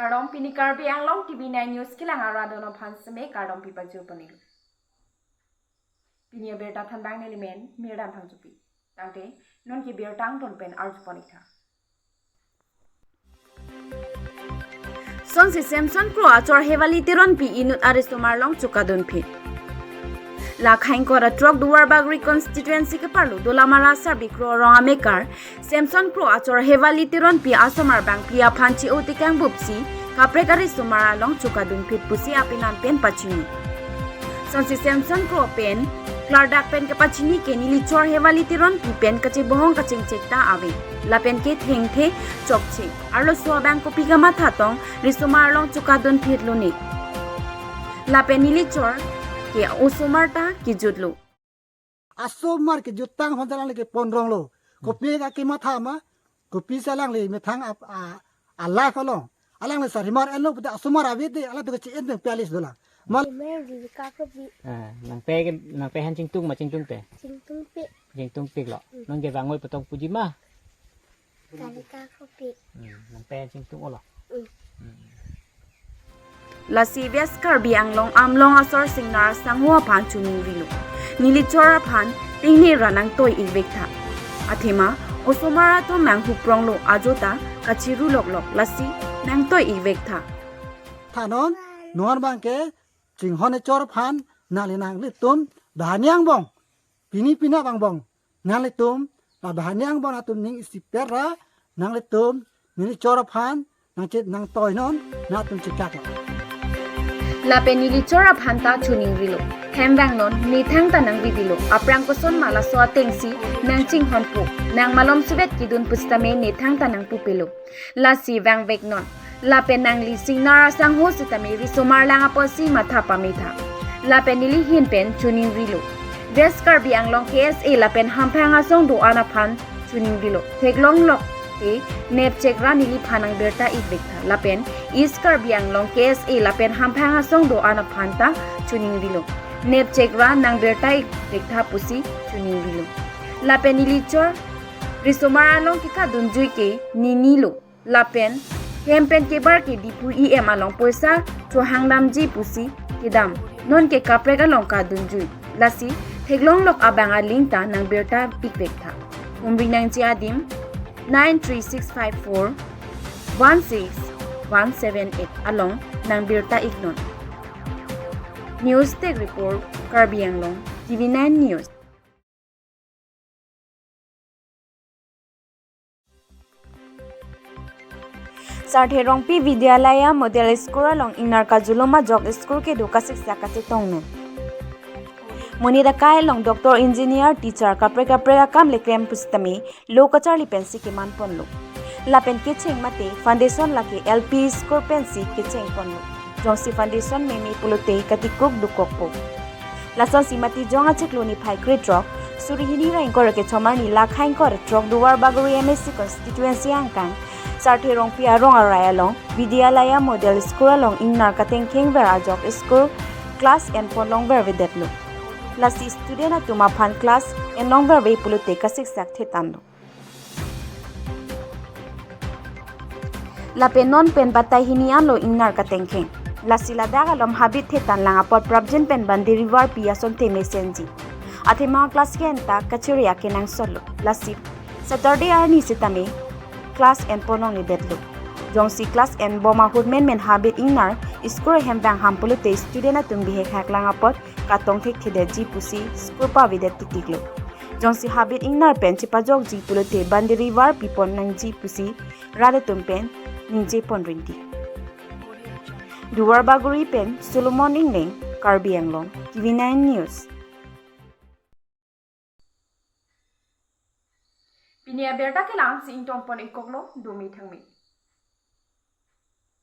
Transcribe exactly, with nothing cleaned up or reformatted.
Kardom, pini Karbi Anglong T V nine News kelang arat atum aphan seme kardom pipajir ponlo. Pini abirta thanbang nelimen Mirdam Phangchopi. Tangte non ke birta angton pen arju pon-ik tha. Sonsi Samson Kro achor Hewali Teronpi inut arisomar along chokadunphit. La Khaingkor atrok Duarbagori constituency keparlo Dolamara Sarbikro arong amekar Samson Kro achor Hewali Teronpi asomar bangphli aphan che-o tekang bupsi kaprek arisomar along chokadunphit pusi apenan pen pachini. Sonsi Samson Kro pen klardak pen kepachini ke nelichor Hewali Teronpi pen kachebohong kachingchek ta ave. Lapen ke thengthe chokche. Arloso abang kopi kamatha tong risomar along chokadunphit lone. Lapen nelichor ke osomar ta kejutlo. Asomar kejut tang hon alangli ke ponronglo. Kopi ke kematha ma, kopi si alangli methang ap-, a, a life along. Alangli sarimar enlo pute asomar avi de, alangtum ke che-en pen pialis dolang. Mal Emer di ka ko bi Ah, nangpei ke, nangpei aphan chingtung ma chingtungte? Chingtungpik. Chingtungpiklo. Non ke vangoi patong puji ma? Kali ka ko bi. Hmm, nangpei aphan chingtung olo. Mm. Hmm. Lasi West Karbi Anglong Amlong asor Singnar asangho aphan choningrilo. Nelichor aphan tingne ra nangtoi-ik vek tha. Athema osomar atum nanghupronglo ajota kachiru loklok lasi nangtoi-ik vek tha. Thanon, non abang ke chinghon echor aphan nangli nanglitum banghini angbong, pini pini angbong nanglitum, la banghini angbong atum ning isiper ra nanglitum nelichor aphan nangchit nangtoinon, nangtum chikak. Lapen nelichor aphan ta choningrilo. Hem vangnon, nethang ta nangvidilo. Aphrang koson ma laso atengsi nangchinghonpo, nang malom suvet kedun pusitame nethang ta nangpupelo. Lasi vangveknon. Lapen nangli Singnar asangho sitame risomar lang apotsi matha pametha. Lapen neli ahin pen choningrilo. West Karbi Anglong K S A lapen hamphang asong do-an aphan choningrilo. Theklonglok te nepchek ra neliphan nangbirta-ik vek tha. Lapen East Karbi Anglong K S A lapen hamphang asong do-an aphan ta choningrilo. Nepchek ra nangbirta-ik vek tha pusi choningrilo. Lapen nelichor risomar along kekadunjui ke ninilo. Lapen hem pen kebar ke Diphu E M along poisa chohangdamji pusi kedam. Non ke kaprek along kadunjui. Lasi theklonglok abang aling ta nangbirta-ik vek tha. Humri nangji adim nine three six five four one six one seven eight along nangbirta-iknon. News Desk Report, Karbi Anglong, T V nine News. Sarthe Rongpi Vidyalaya Model School along ingnar kajulom ajok school kedo kasiksak kachetongnon. Monit akai along doctor, engineer, teacher kaprek kaprek akam le klem pusitame lo kacharli pensi keman ponlo. Lapen kecheng mate foundation lake L P school pensi kecheng ponlo. Jongsi foundation meme pulote katikruk dokokpo. Lasonsi Matijong achiklo niphai krethrok, suri hini ra ingkoi ra kethom arni la Khaingkor throk Duarbagori M A C constituency angkang Sarthe Rongpi arong arai along Vidyalaya Model School along ingnar katengkheng ver ajok school class enpon longvervedetlo. Lasi student atum aphan class enlongverve pulote kasiksak thetanlo. Lapen non pen batai hini anlo ingnar katengkheng. Lasi ladak along habit thetan lang apot prapjin pen bandiri varpi asonte mesenji. Athema class ke-en ta kachere akenangsotlo. Lasi Saturday arni sitame class enpon longledetlo. Jongsi class enbom ahut menmen habit ingnar school ahem bang ham pulote student atum bihek hak lang apot katong thekthedetji pusi school pavedet titiklo. Jongsi habit ingnar pen chepajokji pulote bandiri varpi pon nangji pusi rat atum pen ningje pon rinti. Duarbagori pen Solomon Ingleng, Karbi Anglong, T V nine News. Pini abirta kelang si ingtong pon-ikkoklo, dumi thangmi.